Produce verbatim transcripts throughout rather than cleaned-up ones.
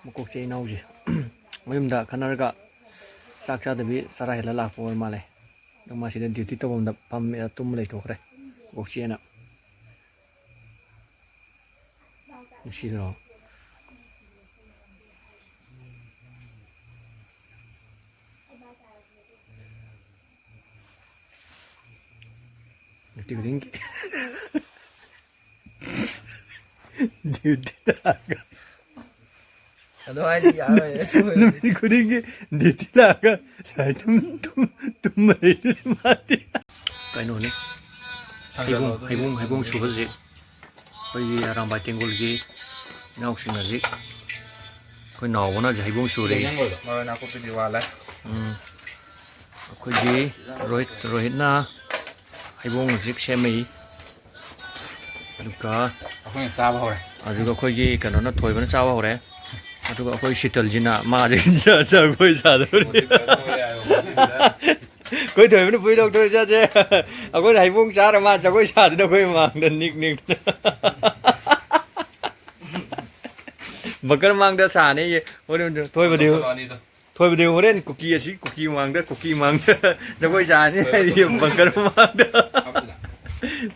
ꯃꯀꯣꯛꯁꯦ ꯏꯅꯥꯎꯁꯦ ꯃꯌꯨꯝꯗ ꯈꯟꯅꯔꯒ ꯆꯥꯛ ꯆꯥꯗꯕꯤ ꯆꯔꯥ ꯍꯦꯜꯂ ꯂꯥꯛꯄ ꯑꯣꯏꯔ ꯃꯥꯜꯂꯦ꯫ ꯑꯗꯣ ꯃꯥ ꯁꯤꯗ ꯗ꯭ꯌꯨꯇꯤ ꯇꯧꯐꯝꯗ ꯐꯝꯃꯦ, ꯇꯨꯝꯃ ꯂꯩꯊꯣꯛꯈ꯭ꯔꯦ ꯃꯀꯣꯛꯁꯦꯅ꯫ ꯅꯨꯡꯁꯤꯗ꯭ꯔꯣ? ꯅꯨꯡꯇꯤ ꯈꯨꯗꯤꯡꯒꯤ ꯗ꯭ꯌꯨꯇꯤ ꯂꯥꯛꯑꯒ꯫ ꯑꯗꯨ ꯍꯥꯏꯗꯤ ꯌꯥꯔꯣꯏ, ꯑꯁꯦꯡꯕꯩ꯫ ꯅꯨꯃꯤꯠ ꯈꯨꯗꯤꯡꯒꯤ ꯗ꯭ꯌꯨꯇꯤ ꯂꯥꯛꯑꯒ ꯁꯨꯃꯥꯏꯅ ꯇꯨꯝ-, ꯇꯨꯝ-, ꯇꯨꯝꯕ ꯂꯩꯗꯣꯏꯅꯤ ꯃꯥꯗꯤ꯫ ꯀꯩꯅꯣꯅꯦ, ꯍꯩꯕꯣꯡ, ꯍꯩꯕꯣꯡ, ꯍꯩꯕꯣꯡ ꯁꯨꯕꯁꯦ ꯑꯩꯈꯣꯏꯒꯤ ꯑꯔꯥꯝꯕꯥꯏ ꯇꯦꯡꯒꯣꯜꯒꯤ ꯏꯅꯥꯎꯁꯤꯡ ꯍꯧꯖꯤꯛ ꯑꯩꯈꯣꯏ ꯅꯥꯎꯕꯅ ꯍꯧꯖꯤꯛ ꯍꯩꯕꯣꯡ ꯁꯨꯔꯦ꯫ ꯃꯔꯣꯏ ꯅꯥꯀꯨꯞꯄꯤꯗꯤ ꯋꯥꯠꯂꯦ꯫ ꯎꯝ꯫ ꯑꯩꯈꯣꯏꯒꯤ ꯔꯣꯍꯤꯠ, ꯔꯣꯍꯤꯠꯅ ꯍꯩꯕꯣꯡ ꯍꯧꯖꯤꯛ ꯁꯦꯝꯃꯤ꯫ ꯑꯗꯨꯒ ꯑꯩꯈꯣꯏꯅ ꯆꯥꯕ ꯍꯧꯔꯦ꯫ ꯑꯗꯨꯒ ꯑꯩꯈꯣꯏꯒꯤ ꯀꯩꯅꯣꯅ, ꯊꯣꯏꯕꯅ ꯆꯥꯕ ꯍꯧꯔꯦ꯫ ꯑꯗꯨꯒ ꯑꯩꯈꯣꯏ ꯁꯤꯇꯜꯁꯤꯅ ꯃꯥꯁꯦ ꯖꯒꯣꯏ ꯁꯥꯗꯧꯔꯤ꯫ ꯍꯧꯖꯤꯛ ꯆꯠꯊꯣꯛꯑꯦ ꯍꯥꯏꯕ ꯃꯐꯝꯁꯤꯗ꯫ ꯑꯩꯈꯣꯏ ꯊꯣꯏꯕꯅ ꯐꯨꯔꯤꯠ ꯂꯧꯊꯣꯛꯑꯦ ꯆꯠꯁꯦ꯫ ꯑꯩꯈꯣꯏꯅ ꯍꯩꯕꯣꯡ ꯆꯥꯔ ꯃꯥ ꯖꯒꯣꯏ ꯁꯥꯗꯅ ꯑꯩꯈꯣꯏ ꯃꯥꯡꯗ ꯅꯤꯛ ꯅꯤꯛꯇꯅ꯫ ꯕꯪꯀꯔ ꯃꯥꯡꯗ ꯁꯥꯅꯦꯌꯦ꯫ ꯍꯣꯔꯦꯟ ꯊꯣꯏꯕꯗꯤ ꯂꯧꯊꯣꯛꯆꯜꯂꯣ ꯑꯅꯤꯗꯣ꯫ ꯊꯣꯏꯕꯗꯤ ꯍꯣꯔꯦꯟ ꯀꯨꯀꯤ ꯑꯁꯤ ꯀꯨꯀꯤ ꯃꯥꯡꯗ, ꯀꯨꯀꯤ ꯃꯥꯡꯗ ꯖꯒꯣꯏ ꯁꯥꯅꯤ ꯍꯥꯏꯔꯤ, ꯕꯪꯀꯔ ꯃꯥꯡꯗ꯫ ꯍꯥꯞꯄꯨꯗ꯫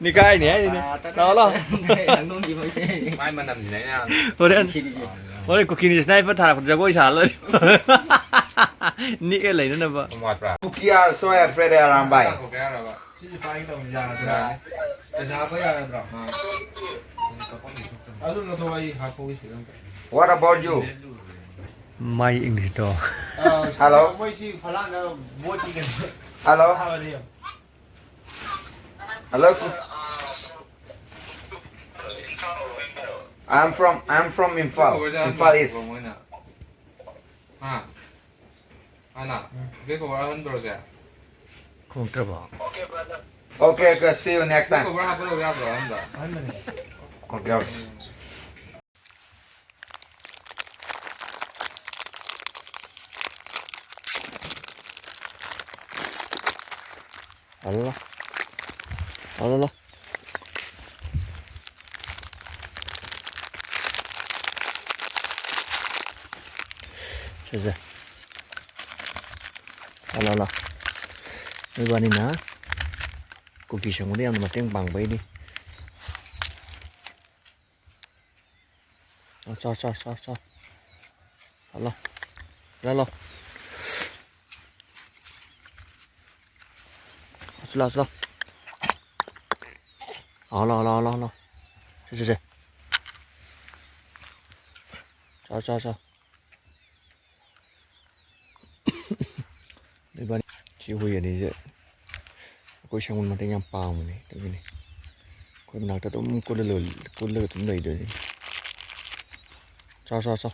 ꯅꯤꯀꯥꯏꯅꯤ ꯍꯥꯏꯔꯤꯅꯦ꯫ ꯂꯥꯛꯑꯣ, ꯂꯥꯛꯑꯣ꯫ ꯃꯥꯏ ꯃꯅꯝꯁꯤꯅ ꯑꯩꯅ ꯍꯣꯔꯦꯟ, ꯍꯣꯔꯦꯟ ꯀꯨꯀꯤꯅꯤ ꯁ꯭ꯅꯥꯏꯄꯔ ꯊꯥꯔꯛꯄꯗ ꯖꯒꯣꯏ ꯁꯥ ꯂꯣꯏꯔꯦ꯫ ꯅꯤꯛꯑ ꯂꯩꯅꯅꯕ꯫ ꯅꯨꯡꯉꯥꯏꯕ꯭ꯔꯥ? ꯀꯨꯀꯤ are so afraid ꯑꯔꯥꯝꯕꯥꯏ꯫ ꯆꯥꯊꯣꯛꯀꯦ ꯍꯥꯏꯔꯕ? ꯁꯤꯁꯨ ꯄꯥꯏꯒꯦ ꯇꯧꯕꯅꯤ, ꯌꯥꯗ꯭ꯔꯦ꯫ ꯄꯩꯁꯥ ꯍꯥꯞꯄ ꯌꯥꯒꯗ꯭ꯔꯣ? ꯑꯥ꯫ ꯑꯗꯨꯝ ꯂꯧꯊꯣꯛꯑꯣ, ꯑꯩ ꯍꯥꯞꯄꯧꯒꯦ ꯁꯤꯗ ꯑꯝꯇ꯫ What about you? My English ꯗꯣ꯫ ꯑꯥ, hello? ꯃꯣꯏ ꯁꯤ ꯐꯂꯥꯡꯗ ꯕꯣꯠꯀꯤ ꯀꯩꯅꯣ ꯍꯜꯂꯣ? ꯊꯥꯕꯅꯤ ꯌꯦꯡꯉꯣ꯫ ꯍꯜꯂꯣ? I'm from, I'm from Imphal, ꯀꯣꯕꯔꯁꯦ ꯑꯍꯟꯕ Imphal East꯫ ꯍꯥꯞꯄ꯭ꯔꯣ ꯃꯣꯏꯅ? ꯍꯥ? ꯍꯥꯟꯅ? ꯎꯝ꯫ ꯕꯦꯛ ꯀꯣꯕꯔ ꯑꯍꯟꯕꯔꯣ ꯁꯦ? ꯈꯣꯡꯇ꯭ꯔꯕꯣ? Okay, okay, see you next back time꯫ ꯀꯣꯕꯔ ꯍꯥꯞꯄ ꯂꯧ ꯌꯥꯗ꯭ꯔꯣ ꯑꯍꯟꯕ? ꯑꯍꯟꯕꯅꯦ꯫ Okay, okay꯫ ꯑꯜꯂ꯫ ꯑꯜꯂ꯫ ꯁꯦ, ꯁꯦ꯫ ꯂꯥ, ꯂꯥ, ꯂꯥ꯫ ꯅꯣꯏꯕꯥꯅꯤꯅ ꯀꯨꯀꯤ ꯁꯪꯕꯗ ꯌꯥꯝꯅ ꯃꯇꯦꯡ ꯄꯥꯡꯕꯩꯅꯤ꯫ ꯑ, ꯆꯥꯎ, ꯆꯥꯎ, ꯆꯥꯎ, ꯆꯥꯎ꯫ ꯂꯥ, ꯂꯥ꯫ ꯂꯥ, ꯂꯥ꯫ ꯂꯥ, ꯂꯥ, ꯂꯥ꯫ ꯑ, ꯂꯥ, ꯂꯥ, ꯂꯥ, ꯂꯥ꯫ ꯁꯦ, ꯁꯦ, ꯁꯦ꯫ ꯆꯥꯎ, ꯆꯥꯎ, ꯆꯥꯎ꯫ ꯏꯕꯥꯅꯤ ꯁꯤ ꯍꯨꯏ ꯑꯅꯤꯁꯦ ꯑꯩꯈꯣꯏ ꯁꯪꯒꯣꯝ ꯃꯇꯦꯡ ꯌꯥꯝ ꯄꯥꯡꯕꯅꯦ, ꯑꯗꯨꯒꯤꯅꯤ꯫ ꯑꯩꯈꯣꯏ ꯃꯅꯥꯛꯇ ꯑꯗꯨꯝ ꯀꯨꯜꯂ ꯂꯣꯏ-, ꯀꯨꯜꯂꯒ ꯑꯗꯨꯝ ꯂꯩꯗꯣꯏꯅꯤ꯫ ꯆꯥꯎ, ꯆꯥꯎ, ꯆꯥꯎ꯫